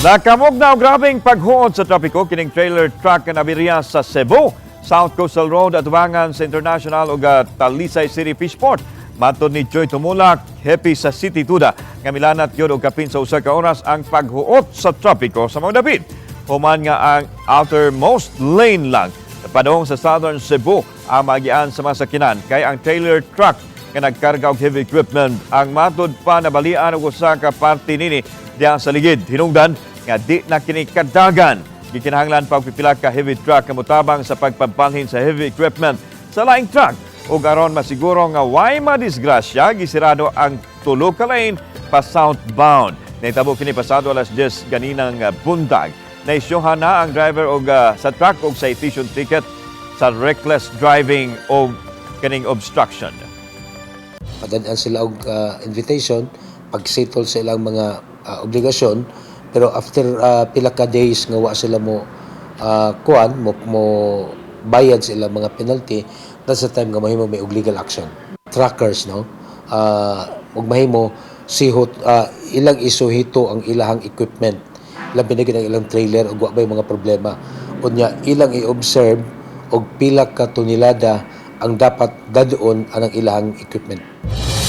Nakamugnaw grabeng paghuot sa trapiko kining trailer truck nga nabiriya sa Cebu, South Coastal Road atubangan sa International ug Talisay City Fishport. Matod ni Joy Tumulak, hepe sa City Tuda, nga milanat gyud og kapin sa 1 ka oras ang paghuot sa trapiko sa mga dapit. Human nga ang outermost lane lang padung sa Southern Cebu ang magian sa mga sakinan kay ang trailer truck nga nagkarga og heavy equipment ang matud pa nabalian og usa ka parte nini diha sa ligid. Hinungdan nga di na kini kadagan, gikinahanglan pa og pipila ka heavy truck nga motabang sa pagpabalhin sa heavy equipment sa laing truck. Ug aron masiguro nga way madisgrasya, gisirado ang tulo ka lane pa southbound. Nahitabo kini pasado alas 10 ganinang buntag. Naisyuhan na ang driver og sa truck og citation ticket sa reckless driving o kaning obstruction. Padad-an sila og invitation pag-settle sa ilang mga obligasyon, pero after pila ka days nga wa sila mo kuan mo bayad sa ilang mga penalty, that's the time nga mahimo may og legal action. Truckers, no, ug mahimo sihot ilang isuhito ang ilahang equipment, ilang pinagin ang ilang trailer ug wa bay mga problema. Unya ilang i-observe og pila ka tonelada ang dapat dadoon anang ilahang equipment.